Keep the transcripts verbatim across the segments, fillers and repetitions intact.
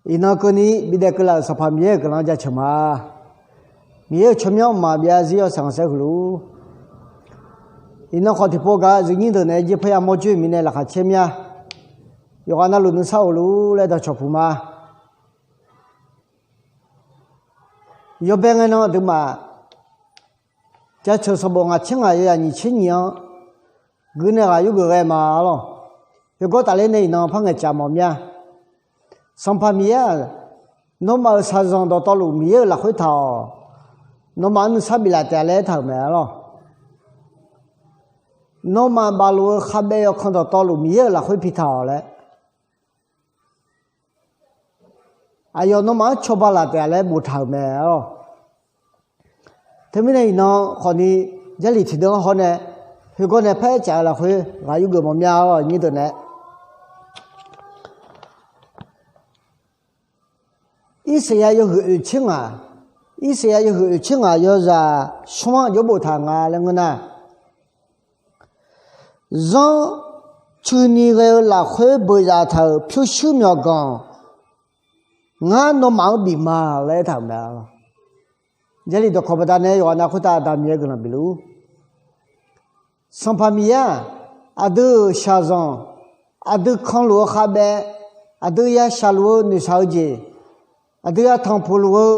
Iqnan keuvni bidaef keuvlaf-euq Sanqpaq Miqyaer-euq guiqlanq jaceuq ma. Miqyaer-euq tsawrmyanr mqmaq byav zarzir yawshaef khanqsaer huiq luf-ur. Iqnan khawf tiqpov gaq-eu aqyuif aqnyir deuq naeq-aer jir parya mawr joer-eu mirnae laqkhaq caer mya. Yawqghaq navluf nuisar of luf-ur laer dawqcawq puq ma. Yawbae ngae nan aqduimaf, jaceuq sanqbof ngaq tser ngaq yawyaq nyiq tser nyiq-anr guiqnae ghaq yurgeuf ghae ma lawq. Khoergawr tafler nae iqnan par ngaeqcaf mawf mya. Sanqpaq Miqyaer-aq, nawmaf-euq shaqzanq dawqtawvluf Miqyaer-euq lafkhoer taq-awq. Nawmaf-anr nuisar biflaf taef-a laer aertaq-euq mae lawq. Nawmaf bafluf-eu khavbaev yawkan dawqtawvluf Miqyaer-euq lafkhoer pitaq-awq laer, aqyawf nawmaf-anr cawba laf taef-a laer boftaq-euq mae lawq. Teumirnae iqnan khawfni Jarlif tiqdeuv-anr hawr nae, khoergawr nae par aercaf-eu lafkhoer ghaq yurgeuf mawf mya-awr nyir deuq nae Irsaqyar yawhuiq oeq tser ngaq, Irsaqyar yawhuiq oeq tser ngaq yawzaq smr-anr jawr boftaq nga laer ngeur nar, zanr cuini ghae-eu lafkhoer beuqzaf taq-euq pyurshuir myawqganq, ngar nawmaf-anr bif ma laer aertaq-euq mae. Jarlif dawqkawq baqdanae yawqghaq nav khoertav Aqda Miqyaer guiqlanq bif luf-ur. Sanqpaq Miqyaer-aq, aqdui-euq shaqzanq, aqdui kanluf-eu khavbaev, aqdui ya shaqluf-eu noeqshaq-eu jeq, aqdui ya tanqpuq luf-eu,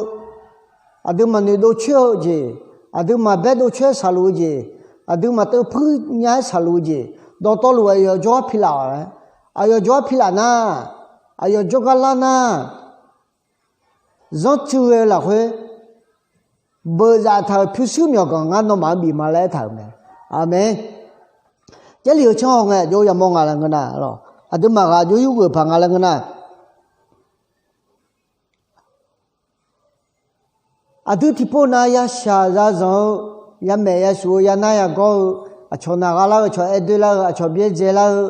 aqdui maqnoeq dov coer-eu jeq, aqdui maqbaer dov coer-aer shaqluf-eu jeq, aqdui maqteuv puir nya-aer shaqluf-eu jeq, dawqtawvluf aqyawf jawrgar pilaf-awq laer, aqyawf jawrgar pilaf nar, aqyawf jawrgar lar nar, zanr cuini ghae-eu lafkhoer beuqzaf taq-euq pyurshuir myawqganq ngar nawmaf-anr bif ma laer aertaq-euq mae. Aqmeq. Jarlif-eu canr hawngae aqjox yamawr nga laer ngeur nar, aqduimaf ghaq aqjox yurgeuf paq nga laer ngeur nar, aqdui tiqpov nav yashaq yazanq-eu, yamaef yasuf-eu, yanar yagawr-eu, aqcawq naq gha lar-eu, aqcawq aer doer lar-eu, aqcawq byaerdzae lar-eu,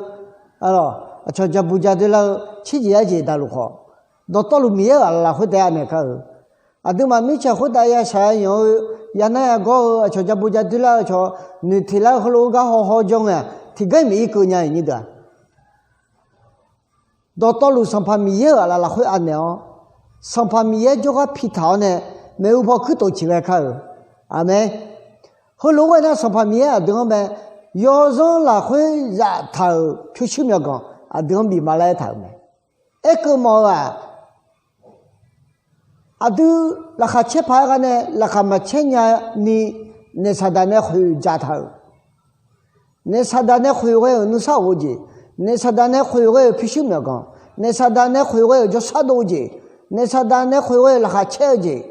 aqcawq jabu jadoer lar-eu, tserjeq arjeq daqluf khawf, dawqtawvluf Miqyaer-euq aqlaf lafkhoer taef-aer anaeq kar-eu. Aqduimaf mirtsaq khoertav yashaq yanq-eu, yanar yagawr-eu, aqcawq jabu jadoer lar-eu, aqcawq noeqteq lar-eu heulof-aer gar hawhaw jawr ngae-aq, tiqgar-iq Miqyaer keuv nya-iq nyir deuq-aq, dawqtawvluf Sanqpaq Miqyaer-euq aqlaf lafkhoer anaeq-awr, Sanqpaq Miqyaer jawrgar pitaq-awr nae maeqhu paw kuirtof ciqghae kar-euq. Aqmeq. Heulof-aer ghae nar Sanqpaq Miqyaer aqdui-anr mae, yawzanr lafkhoer zaftaq-euq pyurshuir myawqganq aqdui-anr bif ma laer aertaq-euq mae. Aerkeuv mawf-eu-aq, aqdui laqkhaq caer paq-aer gar nae laqkhaq maqcaer nya ni, naef saqdaq nae khoeq dzaqtaq-euq, naef saqdaq nae khoeq ghae-euq nuisar of-eu jeq, naef saqdaq nae khoeq ghae-euq pyurshuir myawqganq, naef saqdaq nae khoeq ghae-euq jawrshar dov-eu jeq, naef saqdaq nae khoeq ghae-euq laqkhaq caer-eu jeq,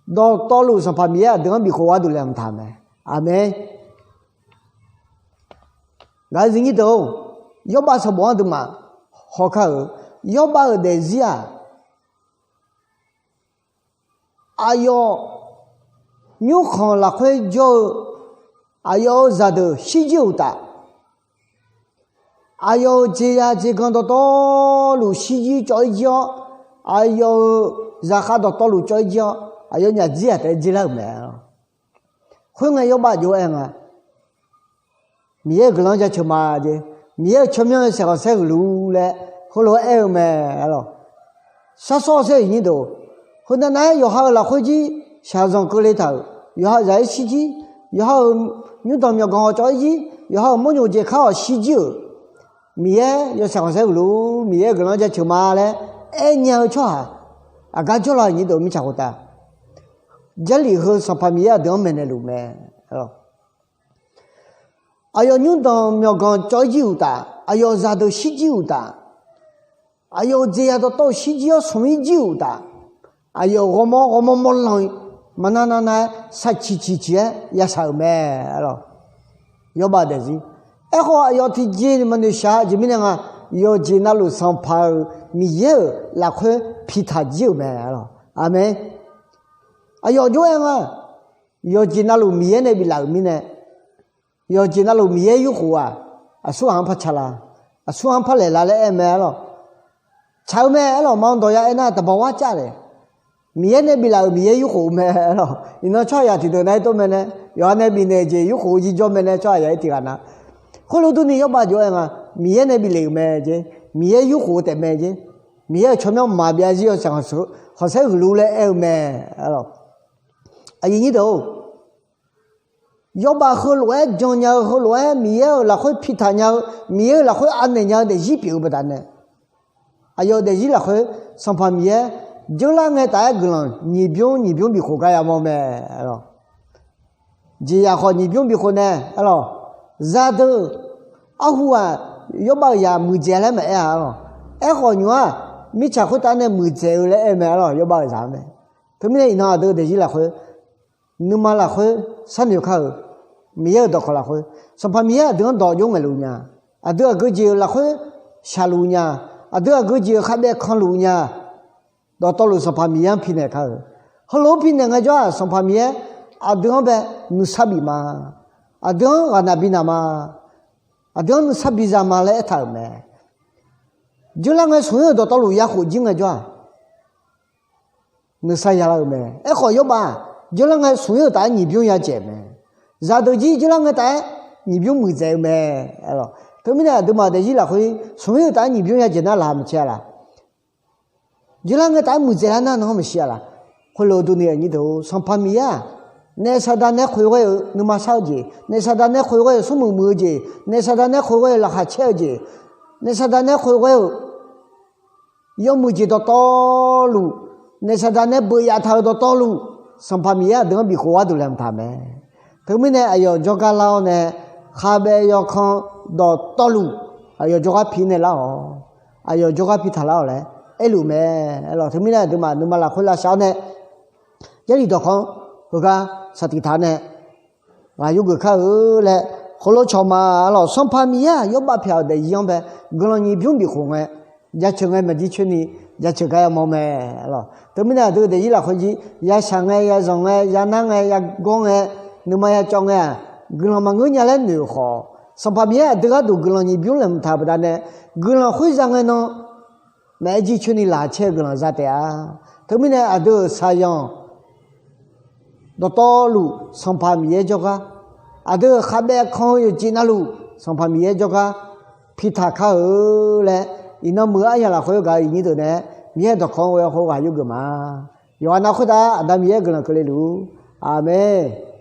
dawqtawvluf Sanqpaq Miqyaer aqdui-anr bifkhof gharduq laeqhmq taq-euq mae. Aqmeq. Ngaq-euq zifnyir deuq-or, Yawrbav sanqbof-anr aqduimaf hawkar-euq, Yawrbav-euq daefzir-aq, aqyawf nymrkhanq lafkhoer jawr-eu, aqyawf-euq zaqdeuq shirjir-eu uqtaf, aqyawf-euq jeqzaq jeqganq dawqtawvluf shirjir cawv-ir jir-awr, aqyawf-euq zaqkhav dawqtawvluf cawv-ir jir-awr, aqyawf nyaf dzir-aq taef-aer dzerlar-euq mae. Khoerngae Yawrbav aqjox-aer nga, Miqyaer-euq guiqlanq-anr jaceuq ma jeq, Miqyaer-euq tsawrmyanr-eu saeqkhanq saer huiq luf-ur laer heulof-aer aer-eu mae. Aqlawq, sharsawr saer-euq nyir deuq, heu navnav-aer yawqha-euq lafkhoer jir shaqzanq keuvle taq-euq, yawqha-euq zaq-ir shirjir, yawqha-euq nymrdanq myawqganq hawcawv-ir jir, yawqha-euq mawrnymq jeq kar-awq shirjir-euq, Miqyaer yawshaef khanqsaer huiq luf-ur, Miqyaer-euq guiqlanq-anr jaceuq ma laer aernya-eu tsawrhaq aqgar jawrla-euq nyir deuq mirtsaq khoertav, Jarlif heu Sanqpaq Miqyaer aqdui-anr maeqnaeq luf mae. Aqlawq, aqyawf nymrdanq myawqganq cawv-ir jir uqtaf, aqyawf zaqdeuq shirjir uqtaf, aqyawf-euq jeqzaq dawqtawv shirjir-awr smq-ir jir uqtaf, aqyawf ghawrmawr ghawrmawr mawrlan-i maqnav navnav-aer saqciq ciq ciq-aer yashaq-euq mae. Aqlawq, Yawrbav daefzir. Aerkhawf aqyawf tiqjeq maqnoeq shaq-a jeq mirnae nga, yawqjeq navluf Sanqpaq-euq Miqyaer-euq lafkhoer pitaq jir-euq mae. Aqlawq, aqmeq. Aqyawf jov-aer nga, yawqjeq navluf Miqyaer nae biflaf-euq mirnae, yawqjeq navluf Miqyaer yurkhof-aq, aqsurghaq-anr par ca la, aqsurghaq-anr par laeq la laer aer mae. Aqlawq, tsaq-eu mae. Aqlawq, ma dawq ya aernar taqbawq war cav le. Miqyaer nae biflaf-euq Miqyaer yurkhof-eu mae. Aqlawq, iqnan tsawrhaqzaq tiqdeuq nav-aer tov mae nae, yawqha nae bifnaeq jeq yurkhof-eu jirjawr mae nae tsawrhaqzaq-ir tiqghaq na. Khoerlof durni Yawrbav jov-aer nga, Miqyaer nae bifle-euq mae jeq, Miqyaer yurkhof-eu taef mae jeq. Miqyaer-euq tsawrmyanr maqbyav zir-awr, khanqsaer huiqluf laer aer-eu mae. Aqyuif nyir deuq-or, yawbav heulof-aer jannya-eu heulof-aer Miqyaer-euq lafkhoer piftaq nya-eu, Miqyaer-euq lafkhoer anaeq nya-eu daefzir pyeuf-eu baqdanae, aqyawf-euq daefzir lafkhoer Sanqpaq Miqyaer jeurlar ngae taf-aer guiqlanq nyiq bymr nyiq bymr bifkhof gar yamawr mae. Jeqzaq khawf nyiq bymr bifkhof nae, arlawq, zaqdeuq arhu-aq, yawbav-euq zaq muiqdzaeq laer maqaer-a, arlawq. Aerkhawf nymq-aq, mirtsaq khoertav nae muiqdzaeq-eu laer aer-eu mae, arlawq, yawbav-euq zaq-anr mae. Teumirnae iqnan aqdui-euq daefzir lafkhoer, nuima lafkhoer sharnoeq kar-euq, Miqyaer-euq dawqkawq lafkhoer Sanqpaq Miqyaer aqdui-anr dawq jov ngaeqluf nya, aqdui aqgeu jeq-euq lafkhoer shaqluf nya, aqdui aqgeu jeq-euq khavbaev kanluf nya, dawqtawvluf Sanqpaq Miqyaer-anr pi naeq kar-euq. Heulof-aer pi naeq ngae jawr-aq, Sanqpaq Miqyaer aqdui-anr bae nuisar bif ma, aqdui-anr ghaqnaq bi naq ma, aqdui-anr nuisar biza ma laer aertaq-euq mae. Jeurlar ngae smq-ir-euq dawqtawvluf ya khof jir ngae jawr-aq, nuisar yalar-euq mae. Aerkhawf yawbav-aq, jeurlar ngae smq-ir-euq taf-aer nyiq bymr ya dzaeq mae. Zaqdeuq jir jeurlar ngae taf-aer nyiq bymr muiqdzaeq-eu mae. Teumirnae aqduimaf daefzir lafkhoer smq-ir-euq taf-aer nyiq bymr ya dzaeq nar laq maqcae-a laq? Jeurlar ngae taf-aer muiqdzaeq lar nar nan maqshir-a laq? Khoerlof-eu durni aqnyir deuq-or, Sanqpaq Miqyaer-aq, naef saqdaq nae khoeq ghae-euq nuima shar-eu jeq, naef saqdaq nae khoeq ghae-euq smrmuiq muiq-eu jeq, naef saqdaq nae khoeq ghae-euq laqkhaq caer-eu jeq, naef saqdaq nae khoeq ghae-euq yawmuiq jeq dawqtawvluf, naef saqdaq nae beuq yaftaq-euq dawqtawvluf, Sanqpaq Miqyaer aqdui-anr bifkhof gharduq laeqhmq taq mae. Teumirnae aqyawf jawrgar lar-awr nae, khavbaev yawkan dawqtawvluf aqyawf jawrgar pi naeq lar-awq, aqyawf jawrgar pi taq lar-awq laer aerluf mae. Arlawq, teumirnae aqduimaf nuima lafkhoer lavshav-awr nae, Jarlif dawqkawq-anr heugar saqtiq taq nae ghaq yurgeuf kar-eu laer, khoerlof cawq ma. Arlawq, Sanqpaq Miqyaer-aq yawbav pyaq-euq daefzir-anr bae guiqlanq nyiq bymr bifkhof ngae, jaceuq ngae maqjir coer ni jaceuq gar yamawr mae. Arlawq, teumirnae aqdui daefzir lafkhoer jir yashaq ngae, yazanq ngae, yanar ngae, yagawr ngae, nuima yacawv ngae-aq, guiqlanq maqngeur nya laer noeq-euq khawf, Sanqpaq Miqyaer aqdui gharduq guiqlanq nyiq bymr laeqhmq taq-euq baqdanae, guiqlanq khoer za ngae nan maqaer jir coer ni laqcaer-eu guiqlanq za taef-a. Teumirnae aqdui-euq shaqzanq dawqtawvluf Sanqpaq Miqyaer jawrgar, aqdui-euq khavbaev kan-eu yawqjeq navluf Sanqpaq Miqyaer jawrgar pitaq kar-eu laer, iqnan muiq-eu aryamq lafkhoer gaq-eu iqnyir deuq nae Miqyaer dawqkawq-anr ghoe-awr khoerghaq yurgeuf ma. Yawqghaq nav khoertav Aqda Miqyaer guiqlanq keuvle luf-ur. Aqmeq.